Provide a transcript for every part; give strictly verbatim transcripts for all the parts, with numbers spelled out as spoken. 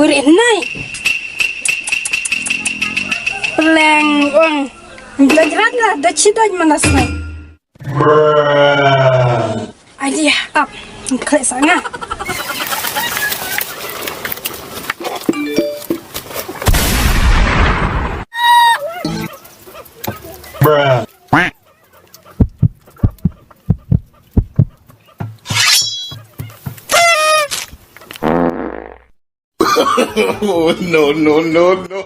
Beri nai. Pleng ong. Belajar lah, dah cidok mana senai. Aji ap. Klik sangat. Oh, no, no, no, no.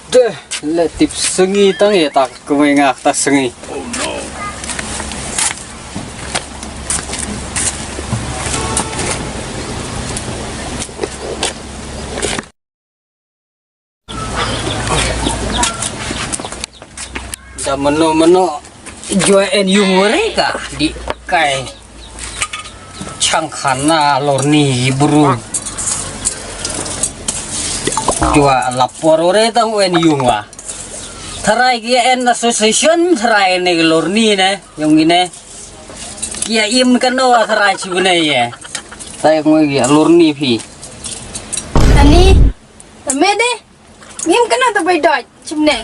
Deh, le tip sngi tang ïa ta kumne nga ta sngi. Da mano mano jua en yung wari ka di kai. Chang khana lorni bru. Jua lapor ore tang wen yung wa. Tharai ki en association tharai ne lorni ne yung ine. Kia im kano wa tharai chibune ye. Tai ngoi kia lorni phi. Ani, tame de. Ngim kano ta bai doi chibune.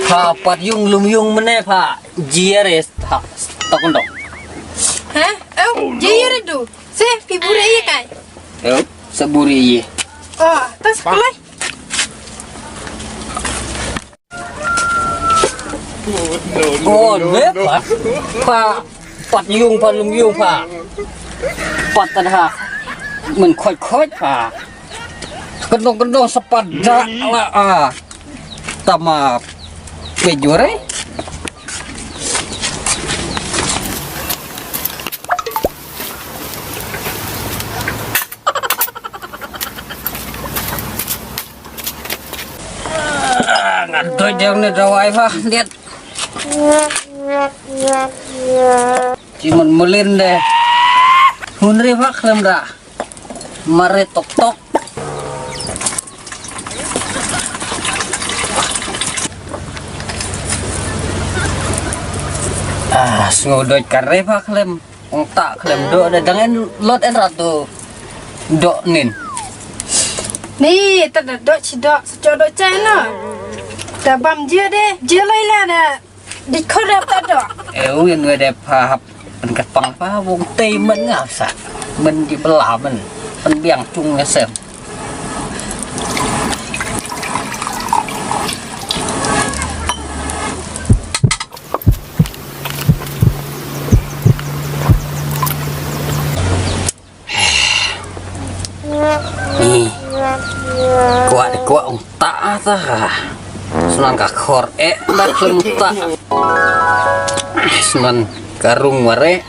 Pha pat yung lum yung mene pha. Jiere ha. Tokon dok. Ha? Oh, jiere du. Se, pi bure ye kai. Yo, sa buri ye. Oh, tas kulai. Oh, ne pat. Pha pat yung pha lum yung pha. Pat ta ha. Men khoi khoi pha. Kendong kendong sepat dak la a. Tama pejore. Ngan doi jam ne dawai pha, liat. Ci man mulin de. Hun ri pha khlem da. Mare tok tok. Ah, sngew doi kare pha khlem. Ong ta khlem do da dang en lot en ratu do nin. Ni ta da do chi do sa cho do chai no. Ta bam je de je lai la da di khor da ta do. E u en we de pha hap en ka pang pha wong tei men nga sa men di bela men en biang chung nga sem. Ni. Kwah de kwah ong ta ta. Snan ka khor e da klem ta. Snan ka rung ware.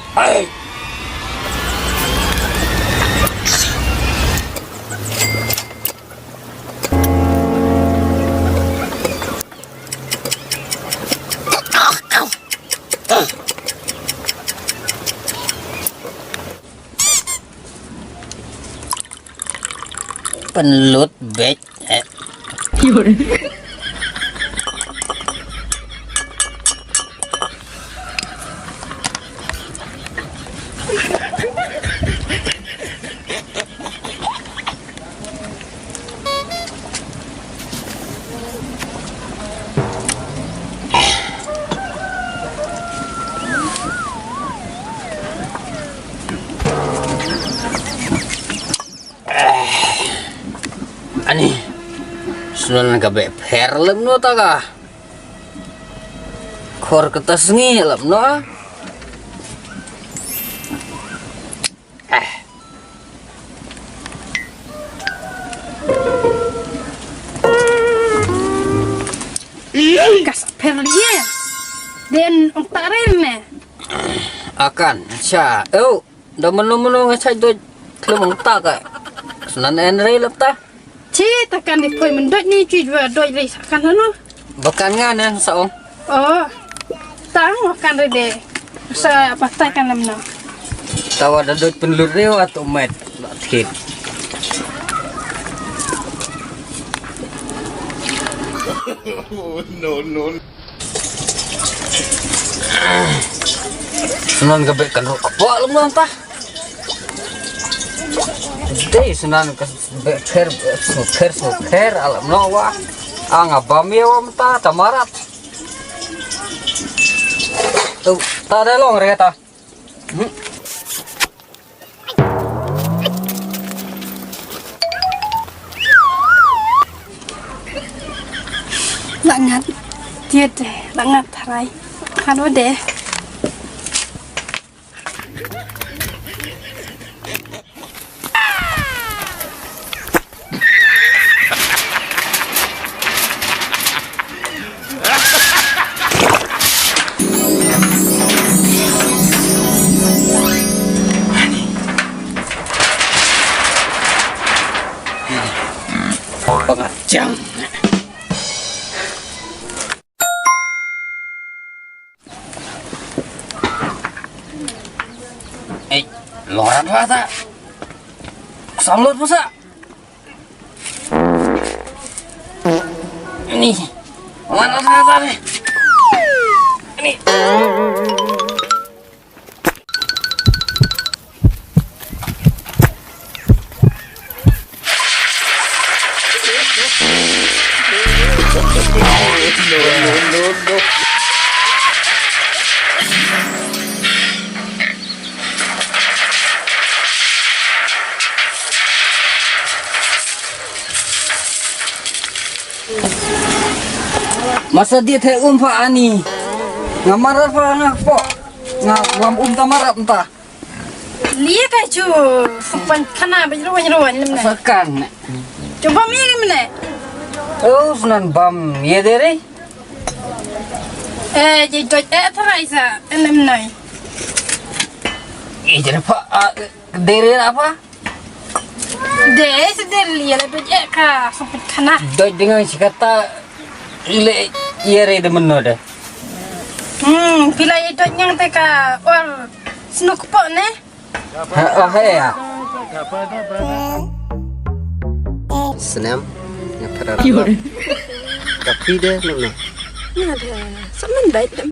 Pynlut bek. Eh. Ani. Sunan ka be pher lem no ta ka. Khor ka ta sngi lem no. Ka sa pher lie. Den ong ta re ne. Akan, sha. Oh, da mano mano nga chai doi. Klem ong ta ka. Snan en re lap ta. Chi ta kan di poi men doi ni chi jua doi le sa kan no. Bakan nga ne sa ong. Oh. Tang wa kan re de. Sa apa ta kan lam no. Tawa da doi penlut re wa tu met. Thit. No, no. Snan ka bek kan ruk kepok lem lang ta. Dei snan ka bek pher, bek snu pher, snu pher, alam no wa. Anga bam ya wa mta, ta marat. Tu, ta da long re ta. Hmm. Langat. Tiet deh, langat tharai. Hanu deh. Pangachang. Eh, loran ba ta. Samlut pusa. Ni. Mana sana tadi? Ni. Masa dia te um pa ani. Nga marah pa nga po. Nga wam um ta marah ta. Lia ka chu. Supan khana ba ruan ruan lim ne. Sakan. Chu bam ye lim ne. Oh, snan bam ye dere. Eh, je doi eh tharai sa lim ne. Eh, jere pa, ah, dere apa? De, seder lia la doi eh ka supan khana. Doi dengan sikata le ye re de meno de. Hmm, pila ye doi nyang te ka or snuk po ne. Ha, oh, he ya. Snem, nga pera. Ka phi de, no, no. Nga de, saman dai.